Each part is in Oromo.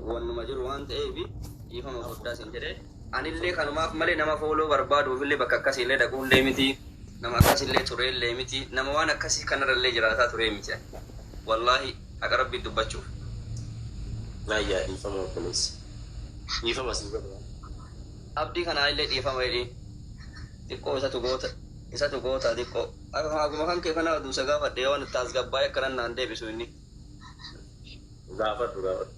Wannuma jiru waan ta'eef dhiifama guddaa sin jedhe. Anillee kanumaaf malee nama fooloo barbaaduufillee bakka akkasiillee dhaquullee miti. Nama akkasillee tureellee miti. Nama waan akkasii kanarrallee jiraataa turee miti. Wallaahi haqa Rabbii dubbachuuf. Naayyaa, dhiifama obboleessa. Dhiifama sii godhe. Abdii kanaa illee dhiifama jedhii. Xiqqoo isatu goota. Isatu goota xiqqoo. Akkuma kan kee kana duusa gaafadhe waan itti tasgabbaa'ee akkanan naan deebisu inni. Gaafadhu, gaafadhu.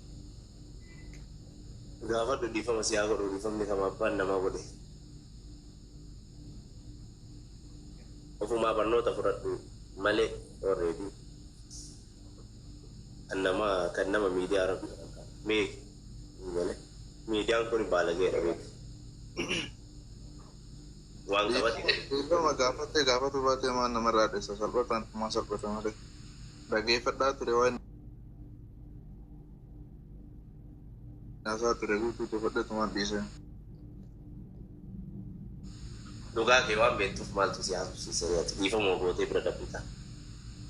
Gaafadhu, dhiifama si haa godhu. Dhiifamni kama abbaan namaa godhe. Ofumaa barnoota fudhadhu malee already. Kan nama miidiyaa rabbi beeki malee. Miidiyaan kun baalageedha, beeki. Waan qabate. Dhiifama gaafattee gaafatu baatee maan namarraa dheessa? Salphataan maa salphata malee. Dhageeffadhaa ture, waan naasaa ture guutuu tuffadheetumaan dhiise. Dhugaa kee waan beektuuf maaltu si haasofsiisa? Ati dhiifama gootee bira dabbita.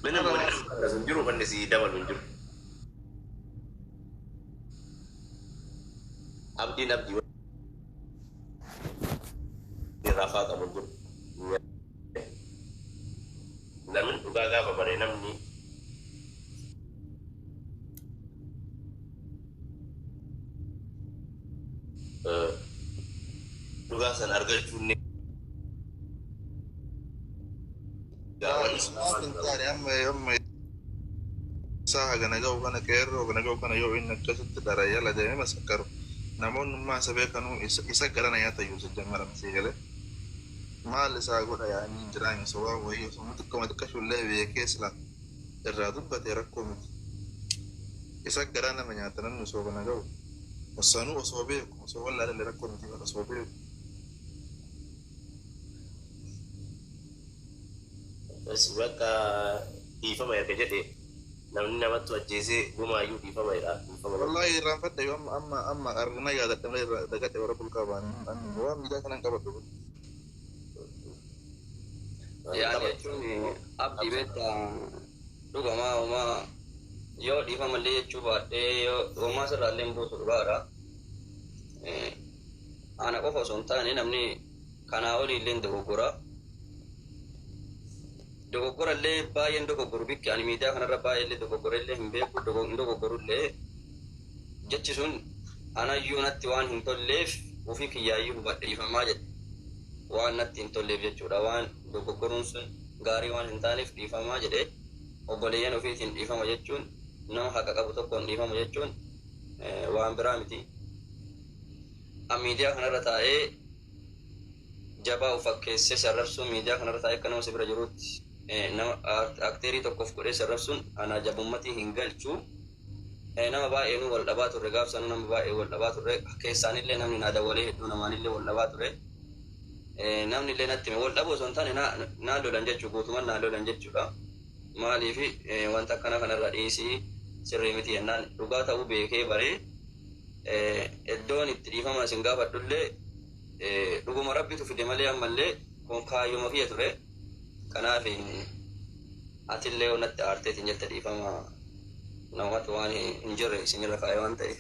Minam wani akkas hin jiru, wanni si dabalu hin jiru. Abdiin abdii rafaa qabu hin jiru. Namni dhugaa gaafa bare namni dhugaa san argachuun ni Isumaaf hin taane. Amma isaa hagana ga'u kana, qeerroo hagana ga'u kana, yoo inni akkasitti dhara yala deemee masakkaru, namoonni ummaa isa beekanuu isa garana nyaata iyyuu jammaran sii galee maal isaa godha? Yaa'anii hin jiraan osoo waan wayii osoo xiqqoma xiqqashullee beekee sila irraa dubbate rakkoo miti. Isa garaa nama nyaata. Namni osoo kana ga'u osanuu osoo beeku osoo wallaalee rakkoo miti, osoo beeku. Bas, bakka dhiifama erga jedhe, namni namatti ajjeesee gumaayyuu dhiifama jedha. Dhiifama. Wallahi irraanfadhe yoo amma argina yaadadhe malee irraa dagadhe. Warra bulkaa baanii waan miidiyaa kanan qabadhu. Yaani jechuun abdii beektaa, dhugamaa homaa yoo dhiifamallee jechuu baadhee yoo homaa sirraallee hin buusu, dhugaadha. Ana qofa osoo hin taane namni kanaa olii illee dogoggora. Dogoggora illee baay'een dogoggoru bikki ani miidiyaa kanarra baay'ee illee dogoggora illee hin beeku, hin dogoggoru illee. Jechi sun anayyuu natti waan hin tolleef ofii kiyyaayyuu hubadhe dhiifamaa jedhe. Waan natti hin tolleef jechuudha. Waan dogoggoruun sun gaarii waan hin taaneef dhiifamaa jedhe. Obboleeyyan ofiitiin dhiifama jechuun, nama haqa qabu tokkoon dhiifama jechuun waan biraa miti. Miidiyaa kanarra taa'ee jabaa of fakkeessee sarrabsuun, miidiyaa kanarra taa'ee akka nama si bira jirutti nama akteerii tokkoof godhee sarrabsuun ana jabummatii hin galchu. Nama baay'eenuu wal dhabaa turre gaaf sanuu, nama baay'ee wal dhabaa turre. Keessaanillee namni naa dawwalee hedduu namaanillee wal dhabaa ture. Namni illee natti hime, wal dhabuu osoo hin taane naa lolan jechuu, guutuman naa lolan jechuudha. Maaliif wanta akkana kanarra dhiisii, sirrii miti jennaan, dhugaa ta'uu beekee baree iddoon itti dhiifama isin gaafadhullee dhuguma Rabbitu fide malee ammallee kun kaayyuma kiyya ture. Kanaaf atillee yoo natti aarteetiin jette, dhiifama, namatu waan hin jirre isinirra kaa'e waan ta'eef.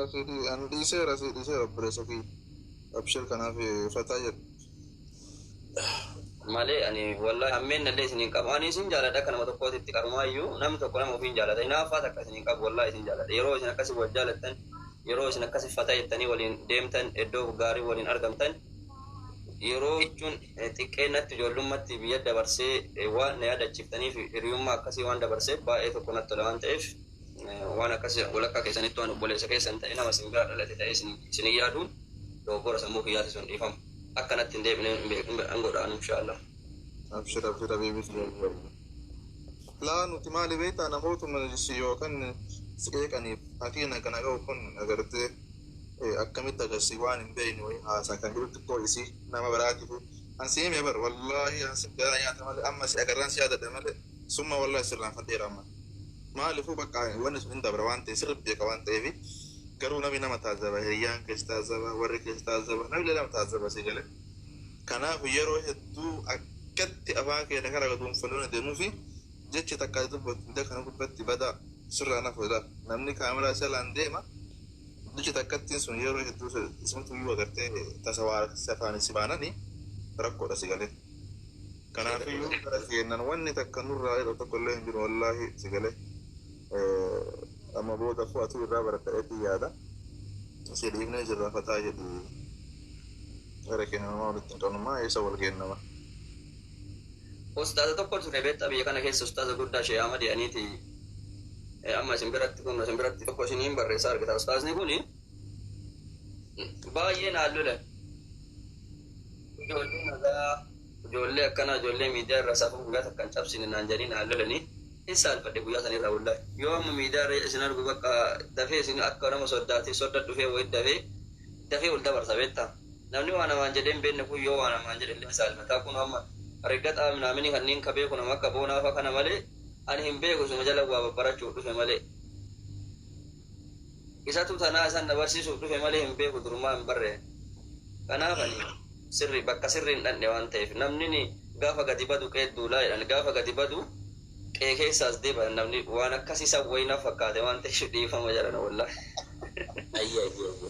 Rasiidii an dhiisee, rasii dhiisee, obboleessa kiyya. Abshir, kanaaf fataa jedhu. Malee ani wallahi hammeen illee isin hin qabu. Ani isin jaaladha akka nama tokkootitti. Qarumaayyuu namni tokko nama ofiin jaalata. Hinaaffaa takka isin hin qabu, wallahi isin jaaladha. Yeroo isin akkasi wal jaalattan, yeroo isin akkasi fataa jettanii waliin deemtan, iddoo gaarii waliin argamtan, yeroo jechuun xiqqeennatti ijoollummaatti biyya dabarsee waan na yaadachiiftaniif, hiriyummaa akkasii waan dabarseef baay'ee tokko natti tola waan ta'eef, waan akkasii walakkaa keessanitti waan obboleessa keessan ta'e, nama isin bira dhalate ta'e isin yaaduun dogoggora sammuu kiyyaati sun, dhiifama. Akkanatti hin deebine hin godhaan, inshaallah. Abshir, abshir habiibi. Laa, nuti maali beektaa, namootuma si yookaan si qeeqaniif hakiina kana qabu kun agartee akkamitti agarsiis waan hin beekne wayii haasaa kan jiru xiqqoo isii nama biraatiif. An si hime bar, wallaahi an si gara nyaata malee amma si agarraan si yaadadha malee summa wallaahi sirraan fadheera amma. Maaliifuu bakka wanni sun hin dabra waan ta'eef, sirri beeka waan ta'eef. Garuu namni nama taazaba, hiriyyaan keessa taazaba, warri keessa taazaba, namni nama taazaba si galee. Kanaaf yeroo hedduu akkatti afaan keenya kana gaduunfannoo deemuu fi jechi takka dubbatu hunda kana gubbatti badaa. Sirraa na fuudha. Namni kaameraa jalaan deema. Duchi takkattiin sun yeroo hedduu isumatu iyyuu agartee tasa waa safaan si baananii rakkoodha si galee. Kanaafiyyuu gara keennan wanni takka nurraa yeroo tokko illee hin jiru wallaahi si galee. Amma booda fu'atu irraa barata'eetii yaada. Si dhiifnee jirra fataa jedhu gara keennan walitti hin qabnu maa eessa wal geennama. Ustaaza tokko ture beektaa biyya kana keessa ustaaza guddaa Shee Ahmad jedhaniiti. Amma isin biratti kun isin biratti tokko isiniin barreessaa argita. Ustaazni kuni baay'ee naan lole. Ijoollee nagaa, ijoollee akkanaa, ijoollee miidiyaa irra safuu guyyaa takka hin cabsine naan jedhanii naan lolanii hin saalfadhe guyyaa sanirraa wallaahi. Yoo amma miidiyaa irra isin argu bakka dafee isin akka nama soddaatee sodda dhufee wayii dafee dafee ol dabarsa beektaa. Namni waa namaan jedhee hin beekne kun yoo waa namaan jedhe illee saalfataa kun amma riggaxaa minaamini kanneen ka beeku nama akka boonaa fa kana malee ani hin beeku suma jala waa babbarachuuf dhufe malee. Isatu tanaa isan na barsiisuuf dhufe malee hin beeku durumaa hin barree. Kanaaf ani sirri bakka sirri hin dhandhe waan ta'eef namni ni gaafa gadi badu qe'ee duulaa jedhan gaafa gadi badu qe'ee keessaas deebi'an namni waan akkasii san wayii na fakkaate waan ta'eef dhiifama jedhan wallaahi. Ayya ayya ayya.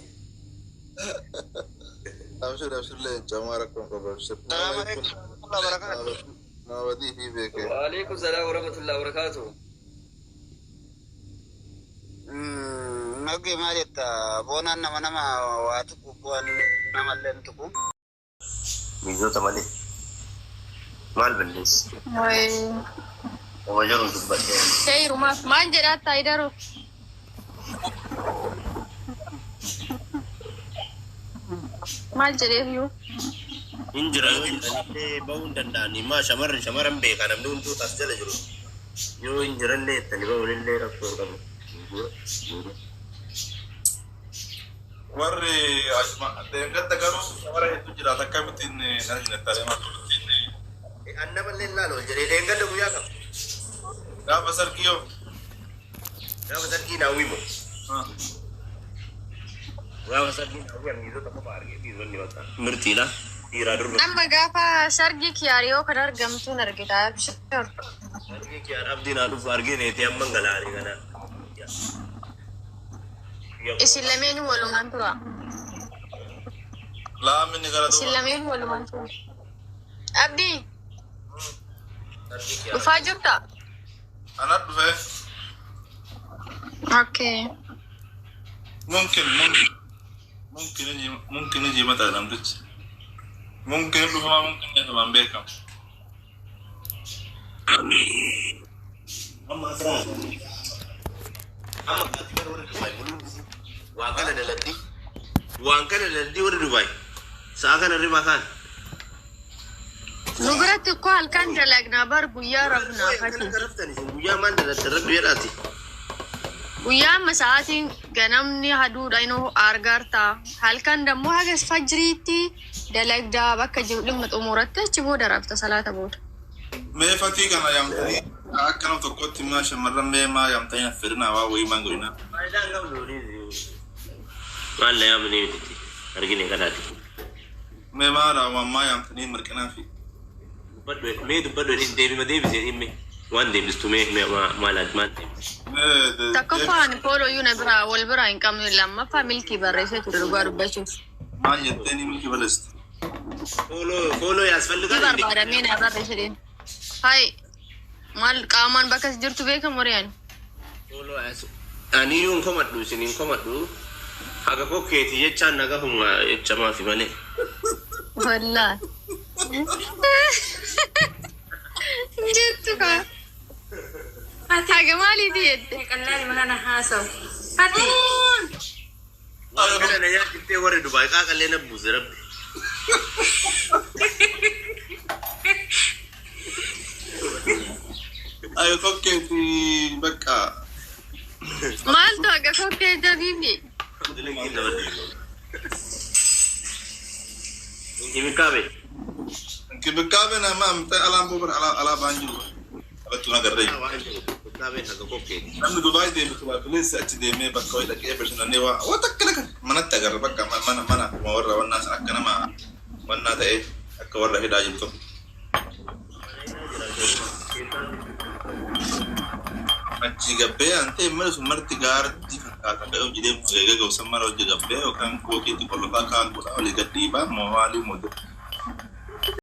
Abshir abshir leenca maa rakkoon qabu abshir. Salaam alaikum warahmatullahi wabarakatuh. Nama badii fi beekee. Waalaikum salaam warahmatullahi wabarakatuh. Nagge maal jetta boonaan nama nama waa tuqu bu'aan namallee hin tuqu. Miizota malee. Maal balleessi? Wayi. Nama jiru dubbadhee. Seerumaaf maal jedhaa taayidaru? Maal jedheef iyyuu? Hin jira yoo jedhanillee bahuu hin danda'anii maa shamarri shamarran beekaa namni hunduu as jala jiru. Yoo hin jirallee jettanii bahuunillee rakkoo hin qabu. Warri deemgadda garuu shamara hedduu jiraata akkamittiin argina tareema. Annamallee laala ol jedhee dheengadda guyyaa qaba. Gaafa sarkii yoo. Gaafa sarkii naawwii moo? Gaafa sarkii naawwii miizota qofa argee miizonni bakka. Mirtiidha. Dhiiraa durba. Amma gaafa sargii kiyaariyoo kan argamtuun argita. Abshir. Sarkii kiyaar abdiin haa dhufu argee neetee amma galaanii kana. Isin lameen walumaan tura. Laamini gara Isin duuba. lameen walumaan tura. Abdii Sarkii kiyaar. dhufaa jirta? Ana dhufee. Okay. Mumkin mumkin mumkin mumkin iji mataa namtichi. Mumkin dhufumaa mumkin dhufumaan beekamu. Amma asirraa. Amma kaati gara warra Dubaay buluun waan kana daladdi. Waan kana daladdi warri Dubaay. Sa'a kana ribaa kaan. Nu biratti koo halkan dalagnaa bar guyyaa rafnaa Kana fati. karaftani isin guyyaa maal daladda rabbi jedhaati. Guyyaa amma sa'aatiin ganamni haduudha inuu argaartaa. Halkan dammoo haga fajriitti dalagdaa bakka jiru dhimma xumuratti achi booda rafta salaata booda. Mee fakkii kana yaamtanii akka nama tokkotti maa shamarran mee maa yaamtanii affeerinaa waa wayii maan godhinaa. Faayidaan qabdu maal na yaamanii miti argine kanaati. Mee maa raawwan maa yaamtanii mirqinaa fi. Mee dubbadhu inni deebima deebisee dhimmi waan deebistu mee maal maal deebistu. Mee Tokkoffaan foolooyyuu na biraa wal biraa hin qabnu lammaffaa milkii barreessee ture dhugaa dubbachuuf. Maal jettee ni milki balleessite. Fooloo fooloo Ni yaasfalligaa barbaadamee na barreesse deemu. Hai maal qaamaan bakka jirtu beekamu riyaan. Fooloo yaas. Ani iyyuu hin komadhu isin hin komadhu. Haga kokkeeti jechaan nagahuma jechamaafi malee. Wallaahi. Jettu kaa. Haga maaliiti jette? Qallaan mana haasa'u. Ati Waan kana na nyaachiftee warri Dubaay qaaqallee na buuse rabbi. Ayo kokkeeti bakka. Maaltu haga kokkee jabiifi? Inkibikaabe. Inkibikaabe nama amtee alaan buubara alaabaan jiru. Alattuu nagarree. Inkibikaabeen haga kokkeeti. Namni Dubaay deeme Dubaay bileessa achi deemee bakka wayii dhaqee bashannanee waa waan takka laga manatti agarra bakka mana mana akkuma warra wannaa sana akka nama wannaa ta'ee akka warra hidhaa jirtu. Achi gabbee antee mara sun marti gaardi fakkaata ga'e hojii deemu ga'e ga'u san mara hojii gabbee yookaan kookiitti qollofaa kaan godhaa olii gad dhiibaa moo maalii moo